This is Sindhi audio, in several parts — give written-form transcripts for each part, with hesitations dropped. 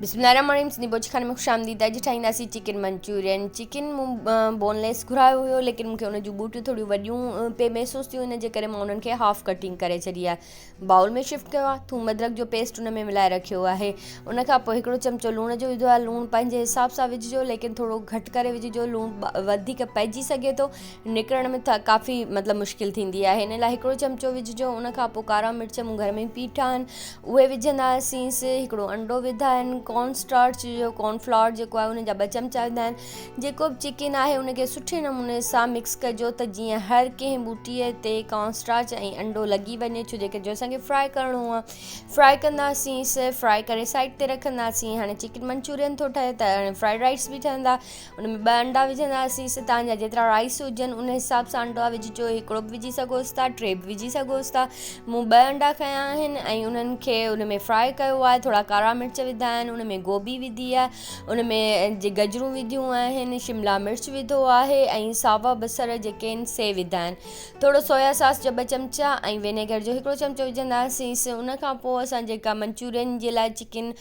بسم الله الرحمن الرحيم سنڌي بورچي خاني ۾ خوش آمديد اڄ ٺاهينداسين چڪن منچورين چڪن مون بون ليس گهرايو هيو ليڪن مونکي ان جون ٻوٽيون ٿوريون وڏيون پي محسوس ٿيون ان جي ڪري مان انهن کي هاف ڪٽنگ ڪري ڇڏي آهي بائول ۾ شفٽ ڪيو آهي ٿوم ادرڪ جو پيسٽ ان ۾ ملائي رکيو آهي ان کان پوء هڪڙو چمچو لوڻ جو وڌو آهي لوڻ پنهنجي حساب سان وجهجو ليڪن ٿورو گهٽ ڪري وجهجو لوڻ وڌيڪ پئجي سگهي ٿو نڪرڻ ۾ ڪافي مطلب مشڪل ٿيندي آهي ان لاء هڪڙو چمچو وجهجو ان کان پوء ڪارا مرچ مون گهر ۾ پيٺا آهن اهي وجهنداسينس هڪڙو انڊو وڌا آهن ڪارن اسٽارچ جو ڪارن فلاور جيڪو آهي ان جا ٻه چمچا وڌا آهن جيڪو به چڪن آهي ان کي سٺي نموني سان مڪس ڪجو ته جيئن هر ڪنهن ٻوٽي تي ڪارن اسٽارچ ۽ انڊو لڳي وڃي ڇو جيڪي جو اسانکي فرائي ڪرڻو آهي فرائي ڪنداسينس فرائي ڪري سائيڊ تي رکنداسين هاڻي چڪن منچورين ٿو ٺهي ته هاڻي فرائيڊ رائس به ٺهندا ان ۾ ٻه انڊا وجهنداسين توهان جا جيترا رائس هجن ان حساب سان انڊا وجهجو هڪڙو به وجهي سگهوس ٿا ٽي به وجهي سگهوس ٿا مون ٻه انڊا کنيا آهن ۽ انهن کي ان ۾ فرائي ڪيو آهي ٿورا ڪارا مرچ وڌا آهن ان ۾ گوبي وڌي آهي ان ۾ جي گجرون وڌيون آهن شملا مرچ وڌو آهي ۽ ساوا بصر جيڪي آهن سي وڌا آهن ٿورو سويا ساس جا ٻه چمچا ۽ وينيگر جو هڪڙو چمچو وجهنداسين ان کان پوء اسان جيڪا منچورين جي لاء چڪن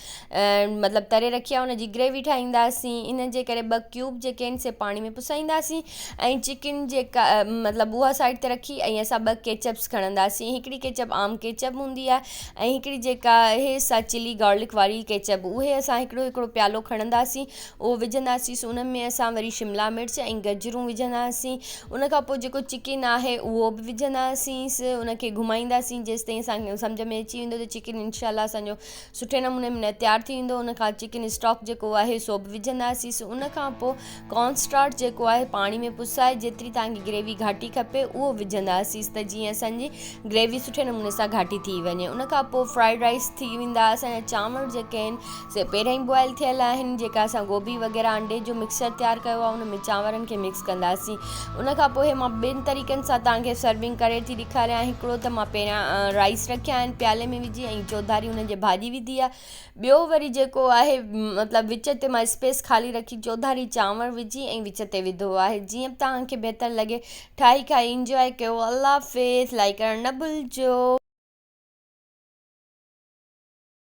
مطلب تري رکي آهي ان جي گريوي ٺاهينداسين ان جي ڪري ٻه ڪيوب جيڪي آهن سي پاڻي ۾ پسائينداسين ۽ چڪن جيڪا مطلب اها سائيڊ تي رکي ۽ اسان ٻه ڪيچپس کڻنداسين هڪڙي ڪيچپ عام ڪيچپ هوندي آهي ۽ هڪڙي جيڪا آهي سا چلي گارلڪ واري ڪيچپ اهي اسان هڪڙو هڪڙو پيالو کڻنداسين اهو وجهنداسين ان ۾ اسان وري شملا مرچ ۽ گجرون وجهنداسين ان کان پوء جيڪو چڪن آهي اهو به وجهنداسين ان کي گهمائينداسين جيستائين اسان کي سمجهه ۾ اچي ويندو ته چڪن انشاء الله اسانجو سٺي نموني ۾ تيار ٿي ويندو ان کان چڪن اسٽاڪ جيڪو آهي سو به وجهنداسيس ان کان پوء ڪارن اسٽارچ جيڪو آهي پاڻي ۾ پسائي جيتري توهان کي گريوي گهاٽي کپي اهو وجهنداسيس ته جيئن اسان جي گريوي سٺي نموني سان گهاٽي ٿي وڃي ان کان پوء فرائيڊ رائس ٿي ويندا اسان جا چانور جيڪي آهن سي پهريان ئي بوائل ٿيل آهن جيڪا اسان گوبي وغيره انڊي جو مڪسچر تيار ڪيو آهي ان ۾ چانورن کي مڪس ڪنداسين ان کان پوء مان ٻن طريقن سان توهان کي سرونگ ڪري ٿي ڏيکاريان هڪڙو ته مان پهريان رائس رکيا آهن پيالي ۾ وجهي ۽ چوڌاري انهن جي ڀاڄي وڌي آهي ٻيو وري جيڪو آهي مطلب وچ تي مان اسپيس خالي رکي چوڌاري چانور وجهي ۽ وچ تي وڌو آهي جيئن به توهان کي بهتر لڳي ٺاهي کائي انجواء ڪيو الله حافظ لائڪ ڪرڻ نه ڀلجو.